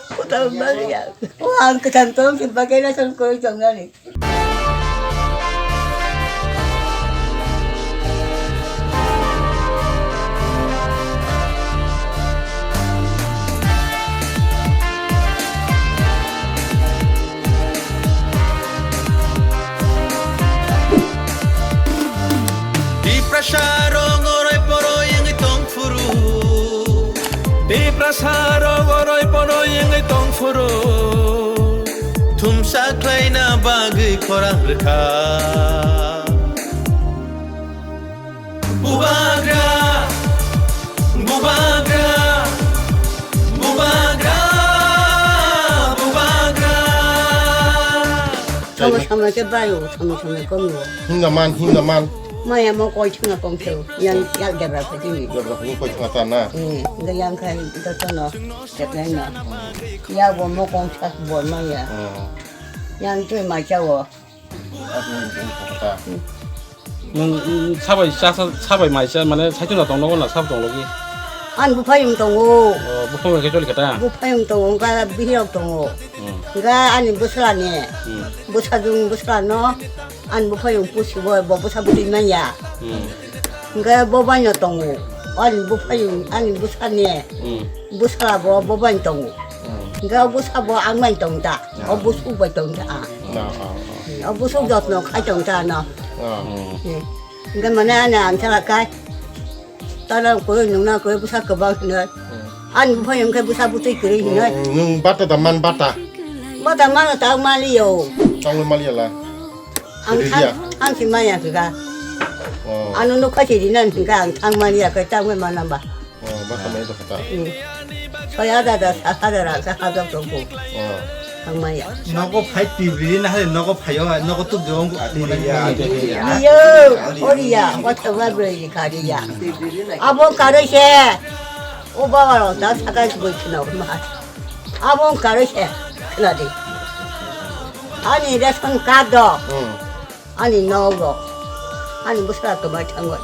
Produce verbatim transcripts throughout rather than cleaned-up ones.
Puta baliya. Wah, ang kwthang tong si bagay na son koi tong nani. Tiprasa rok oroi poroi wngwi tong phuru. Tiprasa rok oroi poroi wngwi tong phuru. Thumsa khlaina bagwi khorang rwkha. Bubagra, bubagra, bubagra, bubagra. Samai samai khe bai o, samai samai kom o. Hinga man, hinga man. Maya mo koi thanga kong theu, yang yak debra phai tini. Debra phai koi thanga ta na. Eh, ga yang khai da tono, debra na. Ya bo mo kong thak bo maya. Hmm. Yang tui mai cha o. Nwng, nwng sabai cha, cha, sabai mai cha, mane saichung da tong nogo na sabo tong logi? Ani buphayung tongo. O, buphayung khe choli khe ta? Buphayung tongo, wngkha bihirok tongo. Hmm. Wngkha ani bwsla ni. Hmm. Bwsajwng bwsla no ani buphayung pusi bo, bo bwsa bwtwi manya. Hmm. Wngkha bo bai no tongo. Ani buphayung, ani bwsa ni. Hmm. Bwsla bo, bo bai tongo. Hmm. Wngkha bwsa bo ang bai tong ta. O busuk bai tong ta. No, oh, oh. O busuk jotno khai tong ta no. Oh. Hingke mane ani ang chala kai. Tala koi nungna koi busa kebang hinoi. Hmm. Ani buphai hingke busa butui kiri hinoi. Hmm, nung bata da man bata. Bata man ta mali yo. Tang mali la. Ang thang, ang si maya kega. Oh. Anu nukha si dinan hingke ang thang mali ya kai tang mana ba. Oh, baka mai baka ta. Hmm. Soya dada, saka dada, saka dada tongko. Oh. Thangmaya. Nogo phai tibri na hai nogo phayo hai nogo tuk de ong. Iyo, oriya, wata wa beri kariya. Abo kare se. O baba ro da saka se boi khna ma. Abo kare se. Khna de. Ani ration card do. Hmm. Ani nogo, ani bwsla kwbai thangwi.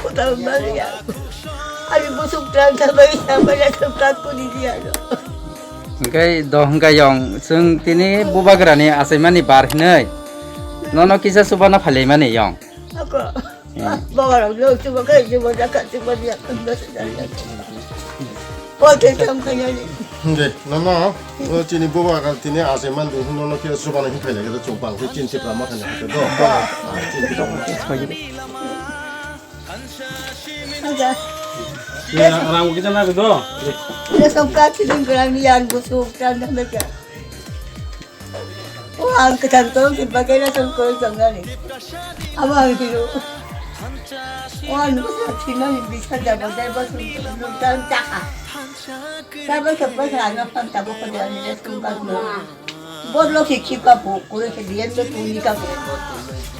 Kutal baliya. Ani bwswk tang thabai thabai thangkha kuni diya no. Hingke do hingka yong, chwng tini bubagrani achaimani bar hinwi. Nono kisa chubana phailaimani yong. Ako. Hmm. Bawa rok lo chuba kai chuba jaka chuba dia. Kol te kam kaya ni. Hingke, nono, o chini bubagra tini achaimani do, nono khe chubana hin phailai khe chwng bang khe chini chipra ma thani hakhe do. Ah, chini chipra ma. Hingke. Ya, rang kita na do. Ration card chini gram yan bwswk tang na meka. O ang kwthang tong si bagwi na tong koi tong nani. Abo ang hino. O ang nusa thinani bisa jabo dai bo sung sung tang taka. Tabo sa pasa ano pang tabo ko dani sung bag no. Bor lo si chipa po kore se diyan do tuni ka po.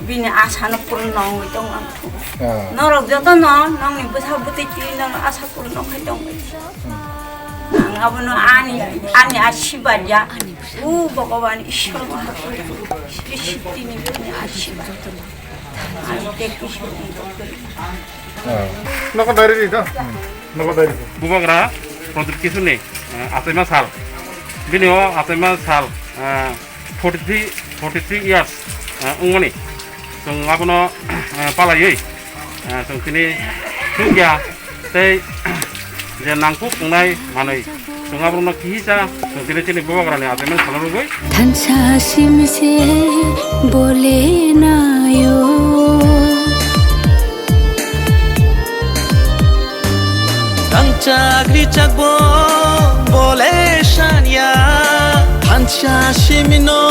Bini asano purno ongwi tong ang. Ah. Norok joto no nongni bwsa bwtwi twi no asa purno khai tong. Hmm. Ang abono ani, ani asibad ya. O Bhagavan Ishwar Mahaprabhu, Sri Siddhi Nidhi ni asibad. Ani te Krishna ni bhakti. Ah. Nokol dari di to? Nokol dari di. Bubagra Pradip Kisu ni, eh, achaima sal. Bini o achaima sal, eh, forty three, forty three years, eh, wngmani. Chwng abono, eh, palaiwi, eh, chwng tini thukya tei je nangkuk wngnai manwi chwng aborokno kihisa chwng tini chini bubagrani achaimani salo rwgwi. Thansa simi se bole nayo. Tangchak richak bo bole sanya. Thansa simino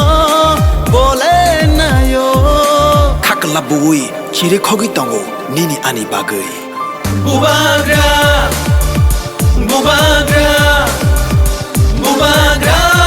bole nayo. Khakla bui chiri khogwi tongo nini ani bagwi. Bubagra, bubagra, bubagra.